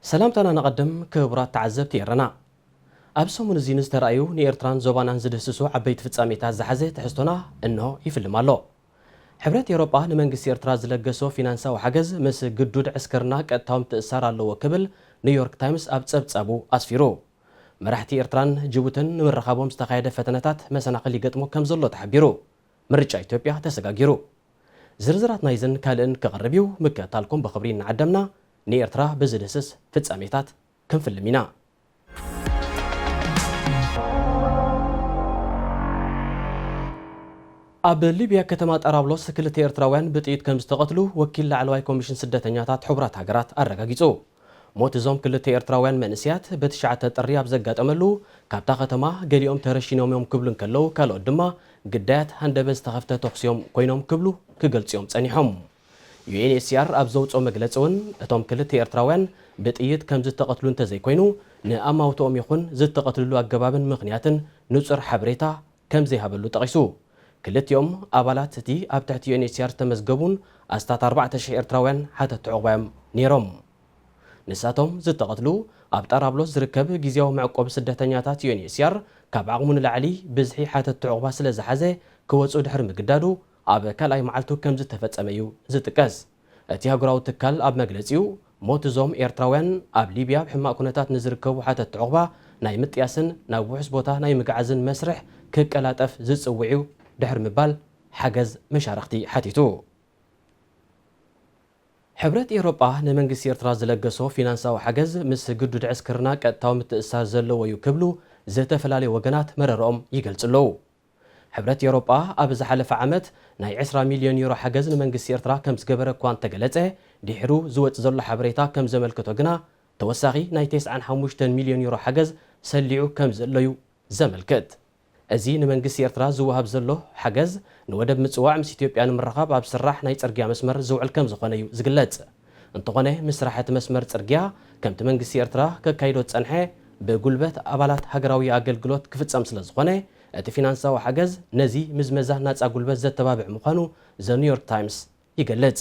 ሰላምታና ነቐድም ክቡራት ተዓዘብቲ ኤረና። ኣብ ሰሙን እዚ ንዝተራእዩ ንኤርትራን ዞባናን ዝድህስሱ ዓበይቲ ፍጻሜታት ዝሓዘ ትሕዝቶና እንሆ ይፍልም ኣሎ። ሕብረት ኤውሮጳ ንመንግስቲ ኤርትራ ዝለገሶ ፊናንሳዊ ሓገዝ ምስ ግዱድ ዕስክርና ቀጥታዊ ምትእስሳር ኣለዎ ክብል ኒውዮርክ ታይምስ ኣብ ጸብጻቡ ኣስፊሩ። መራሕቲ ኤርትራን ጅቡትን ንምርኻቦም ዝተኻየደ ፈተነታት መሰናኽል ይገጥሞ ከም ዘሎ ተሓቢሩ። ምርጫ ኢትዮጵያ ተሰጋጊሩ። ዝርዝራት ናይዝን ካልእን ክቐርብ እዩ። ምክትታልኩም ብኽብሪ እናዓደምና ንኤርትራ ብዝድህስስ ፍጻሜታት ክንፍልም ኢና። ኣብ ሊብያ ከተማ ጠራብሎስ ክልተ ኤርትራውያን ብጥይት ከም ዝተቐትሉ ወኪል ላዕለዋይ ኮሚሽን ስደተኛታት ሕቡራት ሃገራት ኣረጋጊጹ። ሞት እዞም ክልተ ኤርትራውያን መንእሰያት ብትሽዓተ ጥሪ ኣብ ዘጋጠመሉ፣ ካብታ ከተማ ገሊኦም ተረሺኖም እዮም ክብሉ እንከለዉ፣ ካልኦት ድማ ግዳያት ሃንደበት ዝተኸፍተ ተኹሲ እዮም ኮይኖም ክብሉ ክገልጹ እዮም ጸኒሖም። ዩ ኤን ኤች ሲ ኣር ኣብ ዘውጽኦ መግለጺ እውን፣ እቶም ክልተ ኤርትራውያን ብጥይት ከም ዝተቐትሉ እንተዘይኮይኑ፣ ንኣማውትኦም ይኹን ዝተቐትልሉ ኣገባብን ምኽንያትን ንጹር ሓበሬታ ከም ዘይሃበሉ ጠቒሱ፣ ክልቲኦም ኣባላት እቲ ኣብ ትሕቲ ዩ ኤን ኤች ሲ ኣር ዝተመዝገቡን ኣስታት ኣርባዕተ ሽሕ ኤርትራውያን ሓተትቲ ዑቕባ እዮም ነይሮም። ንሳቶም ዝተቐትሉ ኣብ ጣራብሎስ ዝርከብ ግዝያዊ መዕቆቢ ስደተኛታት ዩ ኤን ኤች ሲ ኣር ካብ ዓቕሙ ንላዕሊ ብዝሒ ሓተትቲ ዑቕባ ስለ ዝሓዘ ክወጹ ድሕሪ ምግዳዱ ኣብ ካልኣይ መዓልቱ ከም ዝተፈጸመ እዩ ዝጥቀስ። እቲ ኣህጉራዊ ትካል ኣብ መግለጺኡ፣ ሞት እዞም ኤርትራውያን ኣብ ሊብያ ኣብ ሕማቕ ኩነታት ንዝርከቡ ሓተትቲ ዑቕባ ናይ ምጥያስን ናብ ውሑስ ቦታ ናይ ምግዓዝን መስርሕ ክቀላጠፍ ዝጽውዕ እዩ ድሕሪ ምባል ሓገዝ መሻርኽቲ ሓቲቱ። ሕብረት ኤውሮጳ ንመንግስቲ ኤርትራ ዝለገሶ ፊናንሳዊ ሓገዝ ምስ ግዱድ ዕስክርና ቀጥታዊ ምትእስሳር ዘለዎ እዩ ክብሉ ዝተፈላለዩ ወገናት መረረኦም ይገልጹ ኣለዉ። ሕብረት ኤውሮጳ ኣብ ዝሓለፈ ዓመት ናይ ዕስራ ሚልዮን ዩሮ ሓገዝ ንመንግስቲ ኤርትራ ከም ዝገበረ እኳ እንተገለጸ፣ ድሒሩ ዝወጽእ ዘሎ ሓበሬታ ከም ዘመልክቶ ግና ተወሳኺ ናይ ተስዓን ሓሙሽተን ሚልዮን ዩሮ ሓገዝ ሰሊዑ ከም ዘሎ እዩ ዘመልክት። እዚ ንመንግስቲ ኤርትራ ዝወሃብ ዘሎ ሓገዝ ንወደብ ምጽዋዕ ምስ ኢትዮጵያ ንምርኻብ ኣብ ስራሕ ናይ ጽርግያ መስመር ዝውዕል ከም ዝኾነ እዩ ዝግለጽ። እንተኾነ፣ ምስራሕ እቲ መስመር ጽርግያ ከምቲ መንግስቲ ኤርትራ ከካይዶ ዝጸንሐ ብጉልበት ኣባላት ሃገራዊ ኣገልግሎት ክፍጸም ስለ ዝኾነ፣ እቲ ፊናንሳዊ ሓገዝ ነዚ ምዝመዛ ናጻ ጉልበት ዘተባብዕ ምዃኑ ዘ ኒውዮርክ ታይምስ ይገልጽ።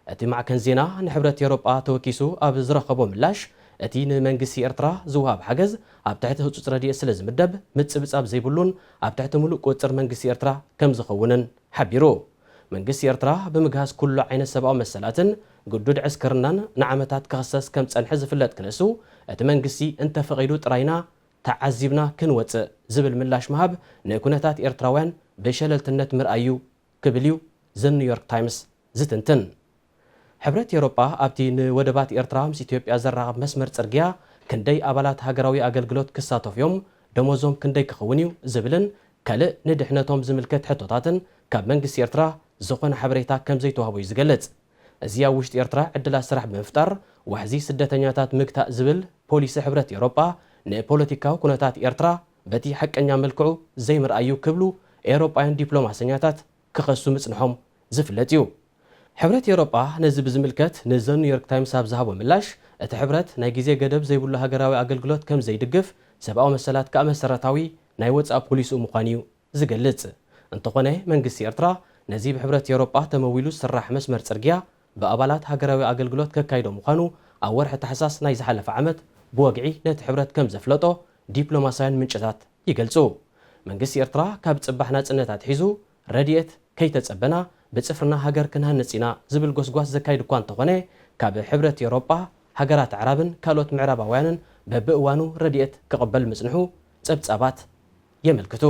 እቲ ማዕከን ዜና ንሕብረት ኤውሮጳ ተወኪሱ ኣብ ዝረኸቦ ምላሽ፣ እቲ ንመንግስቲ ኤርትራ ዝወሃብ ሓገዝ ኣብ ትሕቲ ህጹጽ ረድኤት ስለ ዝምደብ፣ ምጽብጻብ ዘይብሉን ኣብ ትሕቲ ምሉእ ቁጽጽር መንግስቲ ኤርትራ ከም ዝኸውንን ሓቢሩ። መንግስቲ ኤርትራ ብምግሃስ ኩሉ ዓይነት ሰብኣዊ መሰላትን ግዱድ ዕስክርናን ንዓመታት ክኽሰስ ከም ዝጸንሐ ዝፍለጥ ክነሱ፣ እቲ መንግስቲ እንተፈቒዱ ጥራይና ተዓዚብና ክንወጽእ ዝብል ምላሽ ምሃብ ንኩነታት ኤርትራውያን ብሸለልትነት ምርኣይ እዩ ክብል እዩ ዘ ኒውዮርክ ታይምስ ዝትንትን። ሕብረት ኤውሮጳ ኣብቲ ንወደባት ኤርትራ ምስ ኢትዮጵያ ዘራኽብ መስመር ጽርግያ ክንደይ ኣባላት ሃገራዊ ኣገልግሎት ክሳተፉ እዮም፣ ደሞዞም ክንደይ ክኸውን እዩ ዝብልን ካልእ ንድሕነቶም ዝምልከት ሕቶታትን ካብ መንግስቲ ኤርትራ ዝኾነ ሓበሬታ ከም ዘይተዋህቦ እዩ ዝገልጽ። እዚ ኣብ ውሽጢ ኤርትራ ዕድላት ስራሕ ብምፍጣር ዋሕዚ ስደተኛታት ምግታእ ዝብል ፖሊሲ ሕብረት ኤውሮጳ ንፖለቲካዊ ኩነታት ኤርትራ በቲ ሓቀኛ መልክዑ ዘይምርኣይ እዩ ክብሉ ኤውሮጳውያን ዲፕሎማሰኛታት ክኸሱ ምጽንሖም ዝፍለጥ እዩ። ሕብረት ኤውሮጳ ነዚ ብዝምልከት ንዘ ኒውዮርክ ታይምስ ኣብ ዝሃቦ ምላሽ፣ እቲ ሕብረት ናይ ግዜ ገደብ ዘይብሉ ሃገራዊ ኣገልግሎት ከም ዘይድግፍ፣ ሰብኣዊ መሰላት ከኣ መሰረታዊ ናይ ወጻኢ ፖሊሲኡ ምዃኑ እዩ ዝገልጽ። እንተኾነ፣ መንግስቲ ኤርትራ ነዚ ብሕብረት ኤውሮጳ ተመዊሉ ዝስራሕ መስመር ጽርግያ ብኣባላት ሃገራዊ ኣገልግሎት ከካይዶ ምዃኑ ኣብ ወርሒ ታሕሳስ ናይ ዝሓለፈ ዓመት ብወግዒ ነቲ ሕብረት ከም ዘፍለጦ ዲፕሎማስያውያን ምንጭታት ይገልጹ። መንግስቲ ኤርትራ ካብ ጽባሕ ናጽነት ኣትሒዙ ረድኤት ከይተጸበና ብጽፍርና ሃገር ክንሃንጽ ኢና ዝብል ጎስጓስ ዘካይድ እኳ እንተኾነ፣ ካብ ሕብረት ኤውሮጳ፣ ሃገራት ኣዕራብን ካልኦት ምዕራባውያንን በብእዋኑ ረድኤት ክቕበል ምጽንሑ ጸብጻባት የመልክቱ።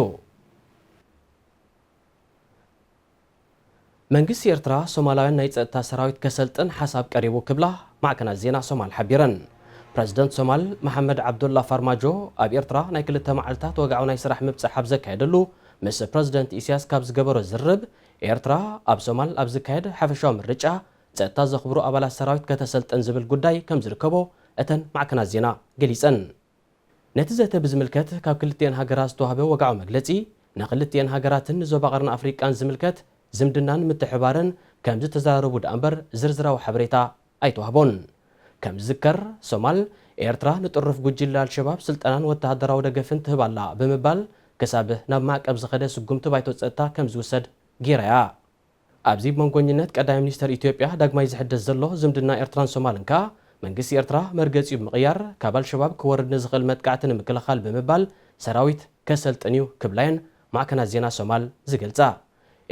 መንግስቲ ኤርትራ ሶማላውያን ናይ ጸጥታ ሰራዊት ከሰልጥን ሓሳብ ቀሪቡ ክብላ ማዕከናት ዜና ሶማል ሓቢረን። ፕረዚደንት ሶማል መሓመድ ዓብዱላ ፋርማጆ ኣብ ኤርትራ ናይ ክልተ መዓልታት ወግዓዊ ናይ ስራሕ ምብጻሕ ኣብ ዘካየደሉ ምስ ፕረዚደንት ኢሳያስ ካብ ዝገበሮ ዝርርብ፣ ኤርትራ ኣብ ሶማል ኣብ ዝካየድ ሓፈሻዊ ምርጫ ጸጥታ ዘኽብሩ ኣባላት ሰራዊት ከተሰልጥን ዝብል ጉዳይ ከም ዝርከቦ እተን ማዕከናት ዜና ገሊጸን። ነቲ ዘተ ብዝምልከት ካብ ክልቲኤን ሃገራት ዝተዋህበ ወግዓዊ መግለጺ፣ ንክልቲኤን ሃገራትን ንዞባ ቀርኒ ኣፍሪቃን ዝምልከት ዝምድናን ምትሕብባርን ከም ዝተዘራረቡ ደኣ እምበር ዝርዝራዊ ሓበሬታ ኣይተዋህቦን። ከም ዝዝከር፣ ሶማል፣ ኤርትራ ንጥሩፍ ጉጅለ ኣልሸባብ ስልጠናን ወተሃደራዊ ደገፍን ትህብ ኣላ ብምባል፣ ክሳብ ናብ ማዕቀብ ዝኸደ ስጉምቲ ባይቶ ጸጥታ ከም ዝውሰድ ገይራ እያ። ኣብዚ መንጎኝነት ቀዳማይ ሚኒስተር ኢትዮጵያ ዳግማይ ዝሕደስ ዘሎ ዝምድና ኤርትራን ሶማልን ከኣ፣ መንግስቲ ኤርትራ መርገጺኡ ብምቕያር፣ ካብ ኣልሸባብ ክወርድ ንዝኽእል መጥቃዕቲ ንምክልኻል ብምባል ሰራዊት ከሰልጥን እዩ ክብላ እየን ማዕከናት ዜና ሶማል ዝገልጻ።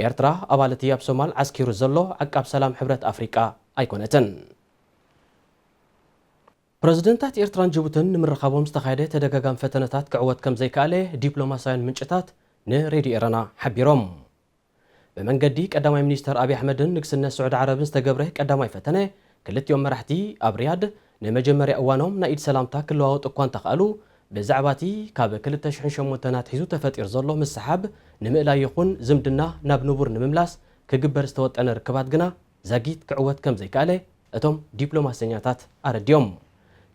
ኤርትራ ኣባል እቲ ኣብ ሶማል ዓስኪሩ ዘሎ ዓቃብ ሰላም ሕብረት ኣፍሪቃ ኣይኮነትን። ፕረዚደንታት ኤርትራን ጅቡትን ንምርኻቦም ዝተኻየደ ተደጋጋሚ ፈተነታት ክዕወት ከም ዘይከኣለ ዲፕሎማስያውያን ምንጭታት ንሬድዮ ኤረና ሓቢሮም። ብመንገዲ ቀዳማይ ሚኒስተር ኣብይ ኣሕመድን ንግስነት ስዑዲ ዓረብን ዝተገብረ ቀዳማይ ፈተነ፣ ክልቲኦም መራሕቲ ኣብ ሪያድ ንመጀመርያ እዋኖም ናይ ኢድ ሰላምታ ክለዋወጡ እኳ እንተኸኣሉ፣ ብዛዕባ እቲ ካብ ክልተ ሽሕን ሸሞንተን ኣትሒዙ ተፈጢሩ ዘሎ ምስሓብ ንምእላይ ይኹን ዝምድና ናብ ንቡር ንምምላስ ክግበር ዝተወጠነ ርክባት ግና ዛጊት ክዕወት ከም ዘይከኣለ እቶም ዲፕሎማሰኛታት ኣረዲኦም።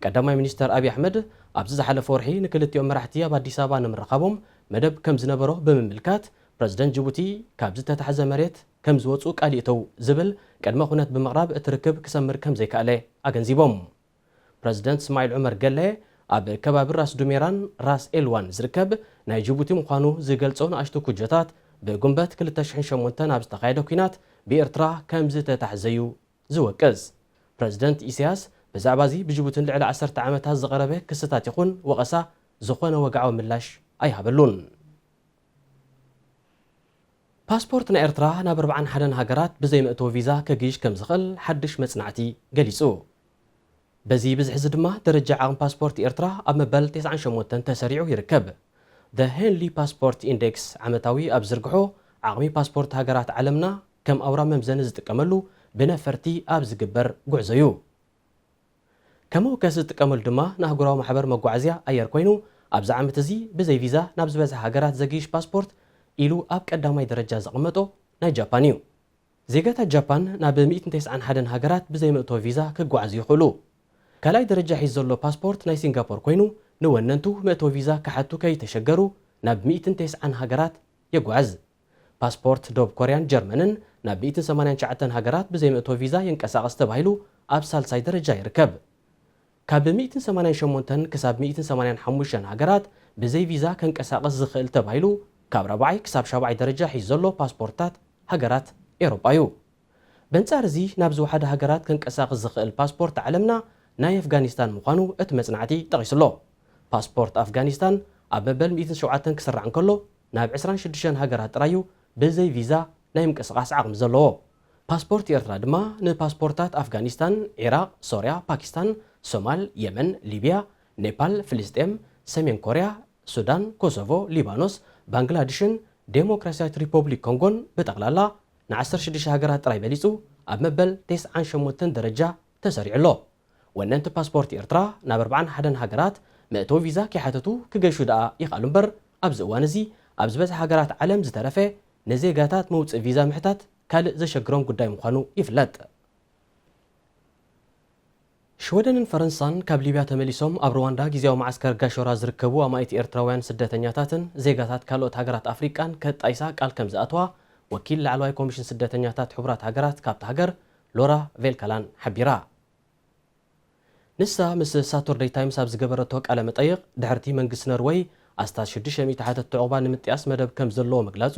ቀዳማይ ሚኒስተር ኣብይ ኣሕመድ ኣብዚ ዝሓለፈ ወርሒ ንክልቲኦም መራሕቲ ኣብ ኣዲስ ኣበባ ንምርኻቦም መደብ ከም ዝነበሮ ብምምልካት፣ ፕረዚደንት ጅቡቲ ካብ ዝተታሕዘ መሬት ከም ዝወጹ ቃል ይእተው ዝብል ቅድመ ኩነት ብምቕራብ እቲ ርክብ ክሰምር ከም ዘይከኣለ ኣገንዚቦም። ፕረዚደንት እስማዒል ዑመር ገለ ኣብ ከባቢ ራስ ዱሜራን ራስ ኤልዋን ዝርከብ ናይ ጅቡቲ ምዃኑ ዝገልጾ ንኣሽቱ ኩጀታት ብጉንበት ክልተ ሽሕን ሸሞንተን ኣብ ዝተኻየደ ኲናት ብኤርትራ ከም ዝተታሕዘዩ ዝወቅስ። ፕረዚደንት ኢሳያስ ብዛዕባ እዚ ብጅቡትን ልዕሊ ዓሰርተ ዓመታት ዝቐረበ ክስታት ይኹን ወቐሳ ዝኾነ ወግዓዊ ምላሽ ኣይሃበሉን። ፓስፖርት ናይ ኤርትራ ናብ ኣርብዓን ሓደን ሃገራት ብዘይ መእተዊ ቪዛ ከግይሽ ከም ዝኽእል ሓድሽ መጽናዕቲ ገሊጹ። በዚ ብዝሒ እዚ ድማ ደረጃ ዓቕሚ ፓስፖርት ኤርትራ ኣብ መበል ተስዓን ሸሞንተን ተሰሪዑ ይርከብ። The Henley Passport Index ዓመታዊ ኣብ ዝርግሖ ዓቕሚ ፓስፖርት ሃገራት ዓለምና ከም ኣውራ መምዘኒ ዝጥቀመሉ ብነፈርቲ ኣብ ዝግበር ጉዕዞ እዩ። ከም መወከሲ ዝጥቀመሉ ድማ ንኣህጉራዊ ማሕበር መጓዓዝያ ኣየር ኮይኑ፣ ኣብዚ ዓመት እዚ ብዘይ ቪዛ ናብ ዝበዝሐ ሃገራት ዘግይሽ ፓስፖርት ኢሉ ኣብ ቀዳማይ ደረጃ ዘቐመጦ ናይ ጃፓን እዩ። ዜጋታት ጃፓን ናብ ሚእትን ተስዓን ሓደን ሃገራት ብዘይ መእተዊ ቪዛ ክጓዓዙ ይኽእሉ። ካልኣይ ደረጃ ሒዙ ዘሎ ፓስፖርት ናይ ሲንጋፖር ኮይኑ፣ ንወነንቱ መእተዊ ቪዛ ክሓቱ ከይተሸገሩ ናብ ሚእትን ተስዓን ሃገራት የጓዕዝ። ፓስፖርት ደቡብ ኮርያን ጀርመንን ናብ ሚእትን ሰማንያን ትሽዓተን ሃገራት ብዘይ መእተዊ ቪዛ የንቀሳቕስ ተባሂሉ ኣብ ሳልሳይ ደረጃ ይርከብ። ካብ ሚእትን ሰማንያን ሸሞንተን ክሳብ ሚእትን ሰማንያን ሓሙሽተን ሃገራት ብዘይ ቪዛ ከንቀሳቕስ ዝኽእል ተባሂሉ ካብ ራብዓይ ክሳብ ሻብዓይ ደረጃ ሒዙ ዘሎ ፓስፖርታት ሃገራት ኤውሮጳ እዩ። በንጻር እዚ ናብ ዝወሓደ ሃገራት ከንቀሳቕስ ዝኽእል ፓስፖርት ዓለምና ናይ ኣፍጋኒስታን ምዃኑ እቲ መጽናዕቲ ጠቒሱ ኣሎ። ፓስፖርት ኣፍጋኒስታን ኣብ መበል ሚእትን ሸውዓተን ክስራዕ እንከሎ ናብ ዕስራን ሽዱሽተን ሃገራት ጥራይ እዩ ብዘይ ቪዛ ናይ ምንቅስቓስ ዓቕሚ ዘለዎ። ፓስፖርት ኤርትራ ድማ ንፓስፖርታት ኣፍጋኒስታን፣ ዒራቕ፣ ሶርያ፣ ፓኪስታን፣ ሶማል፣ የመን፣ ሊብያ፣ ኔፓል፣ ፍልስጤም፣ ሰሜን ኮርያ፣ ሱዳን፣ ኮሶቮ፣ ሊባኖስ፣ ባንግላድሽን ዴሞክራሲያዊት ሪፖብሊክ ኮንጎን ብጠቕላላ ንዓሰርተ ሽዱሽተ ሃገራት ጥራይ በሊጹ ኣብ መበል ተስዓን ሸሞንተን ደረጃ ተሰሪዑ ኣሎ። ወነንቲ ፓስፖርት ኤርትራ ናብ ኣርብዓን ሓደን ሃገራት መእተዊ ቪዛ ከይሓተቱ ክገሹ ደኣ ይኽኣሉ እምበር፣ ኣብዚ እዋን እዚ ኣብ ዝበዝሐ ሃገራት ዓለም ዝተረፈ ንዜጋታት መውጽኢ ቪዛ ምሕታት ካልእ ዘሸግሮም ጉዳይ ምዃኑ ይፍለጥ። ሽወደንን ፈረንሳን ካብ ሊብያ ተመሊሶም ኣብ ሩዋንዳ ግዝያዊ መዓስከር ጋሾራ ዝርከቡ ኣማኢት ኤርትራውያን ስደተኛታትን ዜጋታት ካልኦት ሃገራት ኣፍሪቃን ከጣይሳ ቃል ከም ዝኣተዋ ወኪል ላዕለዋይ ኮሚሽን ስደተኛታት ሕቡራት ሃገራት ካብታ ሃገር ሎራ ቬልካላን ሓቢራ። ንሳ ምስ ሳቶርደይ ታይምስ ኣብ ዝገበረቶ ቃለ መጠይቕ፣ ድሕርቲ መንግስቲ ኖርወይ ኣስታት ሽዱሽተ ሚእቲ ሓተትቲ ዑቕባ ንምጥያስ መደብ ከም ዘለዎ ምግላጹ፣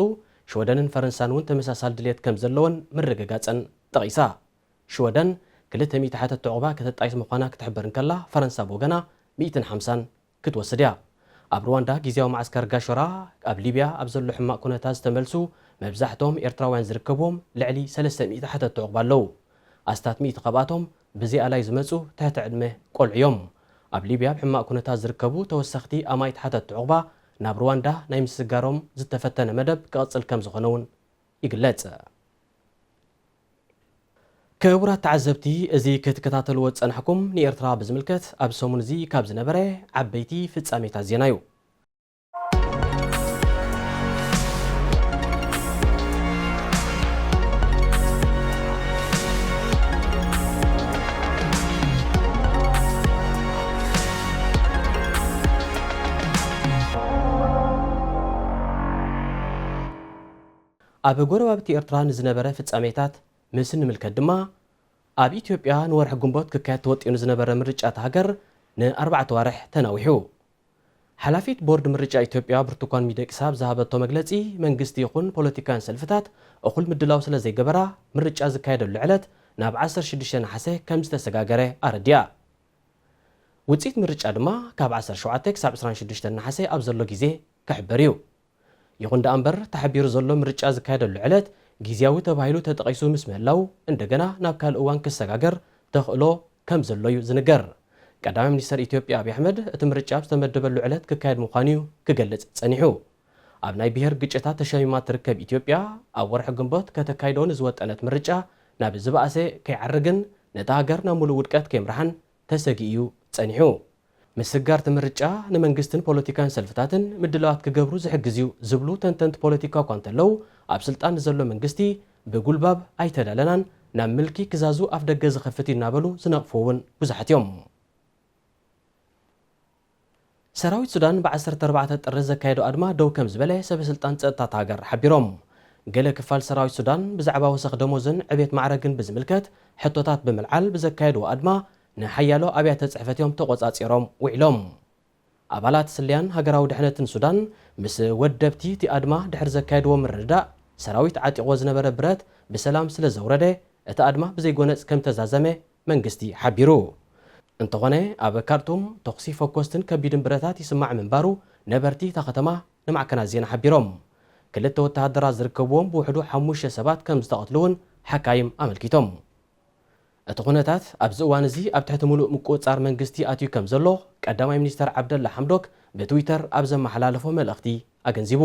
ሽወደንን ፈረንሳን እውን ተመሳሳሊ ድልየት ከም ዘለወን ምርግጋጸን ጠቒሳ። ሽወደን ክልተ ሚእቲ ሓተትቲ ዑቕባ ከተጣይስ ምዃና ክትሕብር እንከላ፣ ፈረንሳ ብወገና ሚእትን ሓምሳን ክትወስድ እያ። ኣብ ሩዋንዳ ግዝያዊ መዓስከር ጋሾራ ኣብ ሊብያ ኣብ ዘሎ ሕማቕ ኩነታት ዝተመልሱ መብዛሕትኦም ኤርትራውያን ዝርከብዎም ልዕሊ ሰለስተ ሚእቲ ሓተትቲ ዑቕባ ኣለዉ። ኣስታት ሚእቲ ካብኣቶም ብዘይ ኣላይ ዝመጹ ትሕቲ ዕድመ ቆልዑ እዮም። ኣብ ሊብያ ኣብ ሕማቕ ኩነታት ዝርከቡ ተወሰኽቲ ኣማኢት ሓተትቲ ዑቕባ ናብ ሩዋንዳ ናይ ምስጋሮም ዝተፈተነ መደብ ክቕጽል ከም ዝኾነ እውን ይግለጽ። ክቡራት ተዓዘብቲ፣ እዚ ክትከታተልዎ ዝጸናሕኩም ንኤርትራ ብዝምልከት ኣብ ሰሙን እዚ ካብ ዝነበረ ዓበይቲ ፍጻሜታት ዜና እዩ። ኣብ ጎረባብቲ ኤርትራ ንዝነበረ ፍጻሜታት ምስ ንምልከት ድማ፣ ኣብ ኢትዮጵያ ንወርሒ ግንቦት ክካየድ ተወጢኑ ዝነበረ ምርጫ እታ ሃገር ንኣርባዕተ ኣዋርሕ ተናዊሑ። ሓላፊት ቦርድ ምርጫ ኢትዮጵያ ብርቱኳን ሚደቅሳ ኣብ ዝሃበቶ መግለጺ፣ መንግስቲ ይኹን ፖለቲካውያን ሰልፍታት እኹል ምድላው ስለ ዘይገበራ፣ ምርጫ ዝካየደሉ ዕለት ናብ ዓሰርተ ሽዱሽተ ነሓሰ ከም ዝተሰጋገረ ኣረዲኣ። ውፅኢት ምርጫ ድማ ካብ ዓሰርተ ሸውዓተ ክሳብ ዕስራን ሽዱሽተን ነሓሰ ኣብ ዘሎ ግዜ ክሕበር እዩ። ይኹን ደኣ እምበር፣ ተሓቢሩ ዘሎ ምርጫ ዝካየደሉ ዕለት ግዝያዊ ተባሂሉ ተጠቒሱ ምስ ምህላው፣ እንደገና ናብ ካልእ እዋን ክሰጋገር ተኽእሎ ከም ዘሎ እዩ ዝንገር። ቀዳማይ ሚኒስተር ኢትዮጵያ ኣብይ ኣሕመድ፣ እቲ ምርጫ ኣብ ዝተመደበሉ ዕለት ክካየድ ምዃኑ እዩ ክገልጽ ጸኒሑ። ኣብ ናይ ብሄር ግጭታት ተሸሚማ ትርከብ ኢትዮጵያ፣ ኣብ ወርሒ ግንቦት ከተካይዶ ንዝወጠነት ምርጫ ናብ ዝበኣሰ ከይዓርግን ነታ ሃገር ናብ ምሉእ ውድቀት ከይምርሓን ተሰጊኡ እዩ ጸኒሑ። ምስግጋር እቲ ምርጫ ንመንግስትን ፖለቲካን ሰልፍታትን ምድላዋት ክገብሩ ዝሕግዝ እዩ ዝብሉ ተንተንቲ ፖለቲካ እኳ እንተለዉ፣ ኣብ ስልጣን ንዘሎ መንግስቲ ብጉልባብ ኣይተዳለናን፣ ናብ ምልኪ ክዛዙ ኣፍደገ ዝኸፍት እዩ እናበሉ ዝነቕፉ እውን ብዙሓት እዮም። ሰራዊት ሱዳን ብ ዓሰርተ ኣርባዕተ ጥሪ ዘካየዶ ኣድማ ደው ከም ዝበለ ሰበ ስልጣን ጸጥታ እታ ሃገር ሓቢሮም። ገለ ክፋል ሰራዊት ሱዳን ብዛዕባ ወሰኽ ደሞዝን ዕቤት ማዕረግን ብዝምልከት ሕቶታት ብምልዓል ብዘካየድዎ ኣድማ ንሓያሎ ኣብያተ ጽሕፈት እዮም ተቖጻጺሮም ውዒሎም። ኣባላት ስለያን ሃገራዊ ድሕነትን ሱዳን ምስ ወደብቲ እቲ ኣድማ ድሕሪ ዘካየድዎ ምርድዳእ፣ ሰራዊት ዓጢቕዎ ዝነበረ ብረት ብሰላም ስለ ዘውረደ፣ እቲ ኣድማ ብዘይጎነጽ ከም ተዛዘመ መንግስቲ ሓቢሩ። እንተኾነ፣ ኣብ ካርቱም ተኹሲ ፈኮስትን ከቢድን ብረታት ይስማዕ ምንባሩ ነበርቲ እታ ከተማ ንማዕከናት ዜና ሓቢሮም። ክልተ ወተሃደራት ዝርከብዎም ብውሕዱ ሓሙሽተ ሰባት ከም ዝተቐትሉ እውን ሓካይም ኣመልኪቶም። እቲ ኩነታት ኣብዚ እዋን እዚ ኣብ ትሕቲ ምሉእ ምቁጽጻር መንግስቲ ኣትዩ ከም ዘሎ ቀዳማይ ሚኒስተር ዓብደላ ሓምዶክ ብትዊተር ኣብ ዘመሓላለፎ መልእኽቲ ኣገንዚቡ።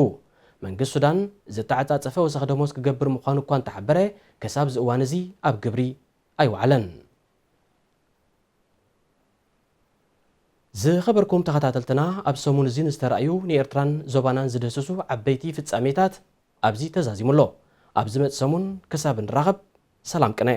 መንግስቲ ሱዳን ዝተዓጻጸፈ ወሰኽ ደሞዝ ክገብር ምዃኑ እኳ እንተሓበረ፣ ክሳብ እዚ እዋን እዚ ኣብ ግብሪ ኣይወዓለን። ዝኸበርኩም ተኸታተልትና፣ ኣብ ሰሙን እዚ ንዝተራእዩ ንኤርትራን ዞባናን ዝድህስሱ ዓበይቲ ፍጻሜታት ኣብዚ ተዛዚሙ ኣሎ። ኣብ ዝመጽእ ሰሙን ክሳብ እንራኸብ፣ ሰላም ቅነ።